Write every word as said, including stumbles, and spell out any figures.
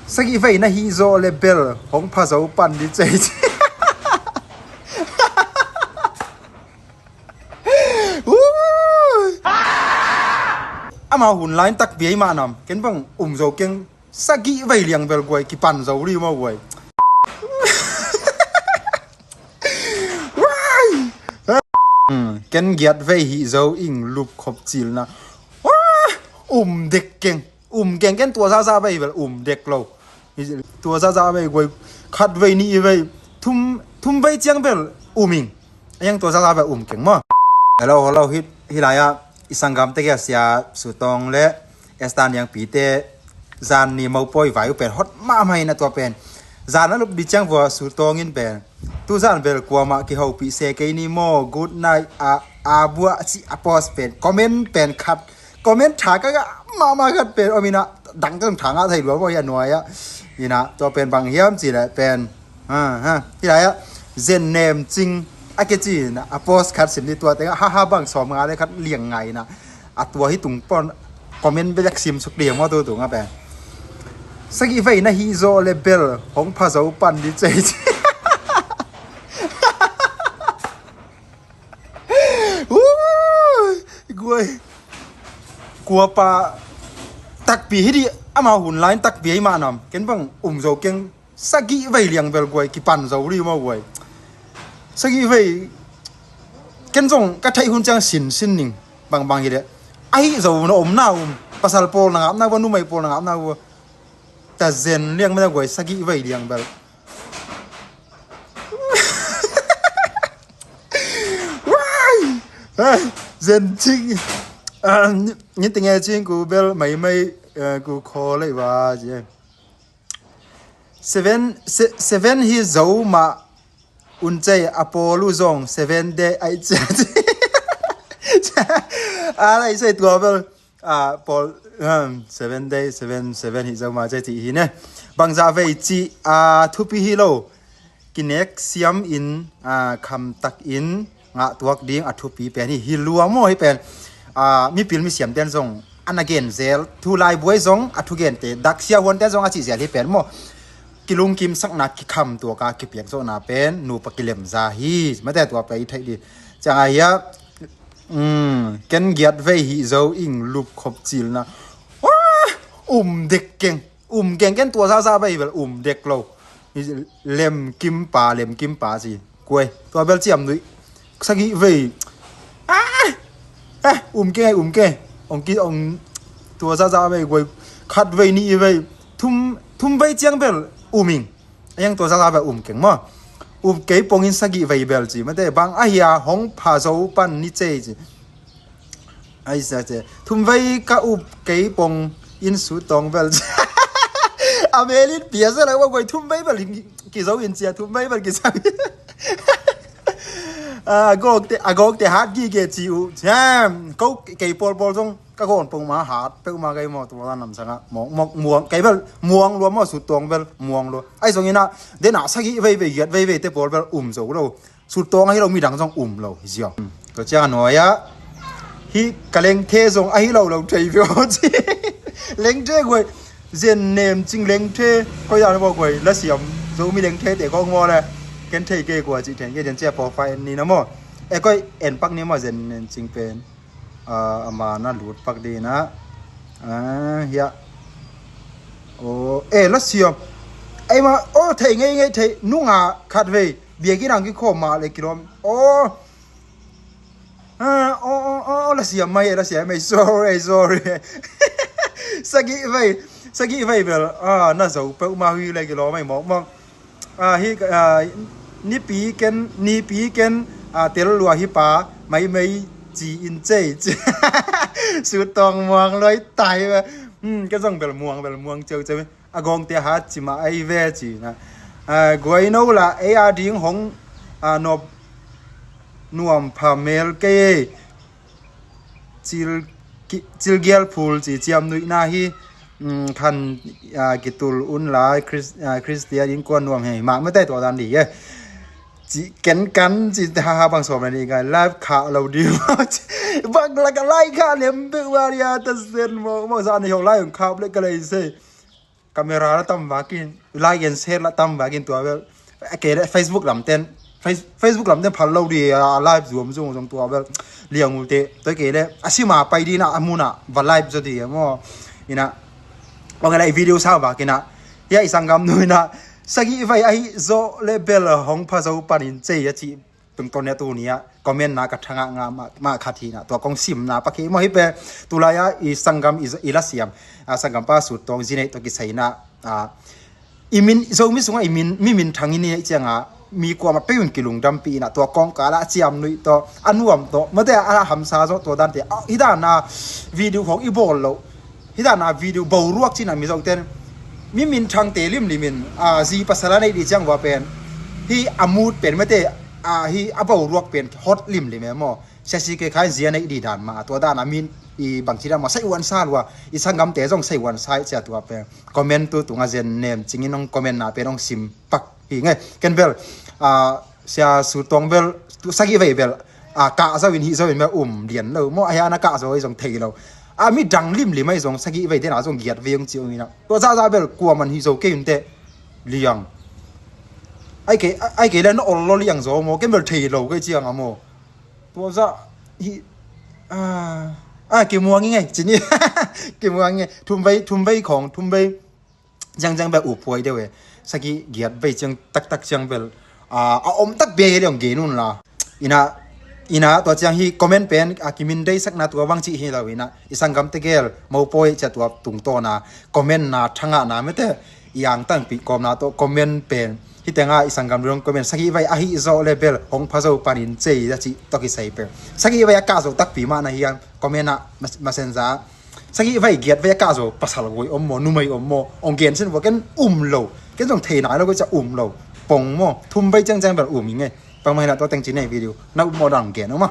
Sagih vei na hih zoh leh bel hong pha zou pan di chei. Ui. Amau hun lai tak biai ma nam, ken bang um zou keng. Sagih vei liang bel guai, kipan zou ri maw guai. Wai. Hmm, ken giat vei hih zou ing lup khop chilna. Wah! Um dek keng. Um keng, ken tua zaza vei bel um dek lou. Tua zaza vei guai, khat vei nih vei, thum, thum vei chiang bel um ing. Ayang tua zaza vei um keng maw. Hello, hello, hi, hi lai a, i sanggamte kia sia Sutong leh Esther Niangpi te zan ni mou poi vai uh pen hot mahmah in a tua pen. Zan a lup di chiang vua Sutong in pen. Tu zan bel kuamah kihoupih se kei ni maw, good night, a, a bua chi a post pen. Comment pen khat. Comment tha ka ga mahmah khat pen. Om in a dang tang tha nga thei lua maw hia nuai a. In a tua pen bang hiam chi leh pen. Ha, ha. Hi lai a, Zen Nem Ching a kichi in a, a post khat sim ni tua teng a, ha, ha, bang sawm nga leh khat liang ngai in a. A tua hi tung pon comment bek sim suk di maw tu tung a pen. Sagih vei na hih zoh leh bel hong pha zou pan di chei. Ui, guai. Kuapa takpi hi di, amau hun lai tak biai ma nam, ken bang um zou keng. Sagih vei liang bel guai, kipan zou ri maw guai. Sagih vei, ken zong ka theih hun chiang sin sin ning, bang bang hi leh. Ahi zou na om na um, pasal pawl na ngap na ua, numei pawl na ngap na ua. Ta zen liang ma guai, sagih vei liang bel. Wai! Ai, Zen Ching. Ah, ni, ni ting e ching ku bel mai mai, eh, ku kho lei va je. Seven, se-, seven hi zou ma un chei a pawl uh zong seven day ai chia. A lai sei tua bel, a pawl, um, seven day, seven, seven hi zou ma chei chi hi ne. Bangzah vei chi, a thupi hi lou. Kinek siam in, a kham tak in, ngah tuak ding a thupi pen hi, hi lua maw hi pen. A, mipil misiam ten zong, ana gen zel, thu lai buai zong, a thu gen te, dak sia huan ten zong a chi zel hi pen maw. Kilungkim sakna kikham tuak a kipiak zohna pen, nupa kilem za hi, mate tua pai thei di. Chiang a hia, mm, ken giat vei hih zou ing lup khop chilna. Wah! Um dek keng. Um keng ken tua zaza vei bel um dek lou. Lem kim pa, lem kim pa si. Kuai, tua bel chiam nui. Sagih vei. Ah! Ah, um keng, um keng. Ong ki, ong tua zaza vei guai. Khat vei nih vei. Thum, thum vei chiang bel um ing. Ayang tua zaza vei um keng maw. Um kei pong in sagih vei bel chi. Mate bang ahia hong pha zou pan ni chei chi. Ai sa che. Thum vei ka up kei pong in Sutong bel. A mel in pia sa la wa guai thum vei bel ki zou in chia thum vei bel ki sa. A gok te, a gok te hat gi ge chi u. Cham, ko kei pawl pawl zong ka gon pong ma hat, pe ma gai mo tu la nam sanga. Mo, mo, muang, kei bel, muang lua mo Sutong bel, muang lua. Ai zong in a, den a sagih vei vei giat vei vei te pawl bel um zou lou. Sutong ahi lou midang zong um lou hi ziau. Tua chiang a nuai a. Hi ka Lengthe zong ahi lou lou thei vio chi. Lengthe guai. Zen Nem Ching Lengthe. Koi dan bo guai. La siam. Zomi Lengthe te kong mo le. Ken thei kei kua chi then kei den chia profile ni na mo. E koi en pak ni mo Zen Nem Ching pen. Ah, ama na lut pak di na. Ah, ya. Oh, eh, la siam. Ai ma, oh, thei ngei ngei thei. Nunga khat vei. Biakin ang ki khawm ma le kilawm. Oh. Ah, oh, oh, oh, oh, la siam mai, la siam mai. Sorry, sorry. Sagih vei. Sagih vei bel. Ah, na zou peuhmah hi le kilawm mai mawk mawk. Ah, hi, ah, nipi ken, nipi ken, ah, tel lua hi pa, mai mai chi in chei. Sutong muang loi tai ba. Hmm, ken zong bel muang, bel muang cheu cheu. A gong te hat chi ma ai ve chi na. Ah, guai nou la, ei a ding hong, ah, nop nuam pha mel kei. Chil, ki, chil gial phul chi chiam nuih na hi, mm, khan, ah, kitul un lai Chris, ah, Christian in kuan nuam hei. Ma, ma te tua dan di, eh. Chi ken kan, chi ha ha bang som ni ngai. Live kha lo di. Bang la ka lai kha lem be wa ya ta sen mo, mo za ni ho lai khap le ka lai se. Camera la tam bakin, like and share la tam bakin tua bel. Kei le Facebook lam ten, Face- Facebook lam ten phal lou di a live zuam zung zong tua bel. Liang ul te, tua kei le, a sim a pai di na, a mun a, va live zo di mo. Ina, ok lai video sa bakin a. Ya i sanggam nu ina, sagih vai ahi zo le bel hong pha zo panin chei a chi. Tungtawn nia tu nia comment na ka thanga nga ma, ma khat hi na. Tua kong sim na pa khi mo hi pe. Tulai a i sanggam i, i la siam. A sanggam pa Sut Tong zi nei toh kisai na. A, i min, Zomi sunga i min, mi minthang i ni chiang a. Mi kuamah peuh in kilungdam pi na. Tua kong ka la chiam nui toh. A nuam toh. Mate a hamsa zo toh dan te. A, i dan a video khong i bawl lou. Hi dan a video boruak chin a mi zong ten. Mi minthang te limlim in, a, zi pasal a nei di chiang ua pen. Hi a mood pen mate, a, hi a boruak pen hot limlim e mo. Sia si ke khai zia nei di dan ma. Tua dan a min i bang chi dan ma sai uan sa lua. I sanggam te zong sai uan sa chia tua pen. Comment tu tunga zen nem chingin ong comment na pen ong sim pak hi nge. Ken bel, a, sia Sut Tong bel, tu sagih vai bel. A, ka zau in hi zau in bel um lian lou. Mo a hian a ka zau i zong thei lou. A mi dang limlim ai zong sagih vai den a zong giat vai ong chi ong ina. Tua za za bel kuaman hi zo kei un te liang. Ai ke, ai ke le na ol lo liang zo mo, ken bel thei lou kei chiang a mo. Tua za hi, a, a, kimuang nge, chini. Kimuang nge, thum vai, thum vai khong, thum vai. Jang jang bel upuai deuh e. Sagih giat vai chiang tak tak chiang bel. A, a om tak be liang gen un la. Ina, ina tua chiang hi comment pen, a, kimin dei sakna tua vang chi hi lou ina. I sanggam te gel, mo poi chia tua tungtawn a. Comment na, thanga na mate. I ang tang pi kom na toh comment pen. Hi tenga i sanggam rong comment. Sagih vai ahi zo le bel. Hong pha zo panin chei a chi toh kisai pen. Sagih vai a ka zo tak pi ma na hiam. Comment na mas-, messenger. Sagih vai giat vai a ka zo pasal goi om mo, numei om mo. Ong gen sin vo ken um lou. Ken zong thei nai lou ko cha um lou. Pong mo. Thum vai chiang chiang bel um nge. Pang mai na toh teng chi nei video. Na um mo dang gen om ma.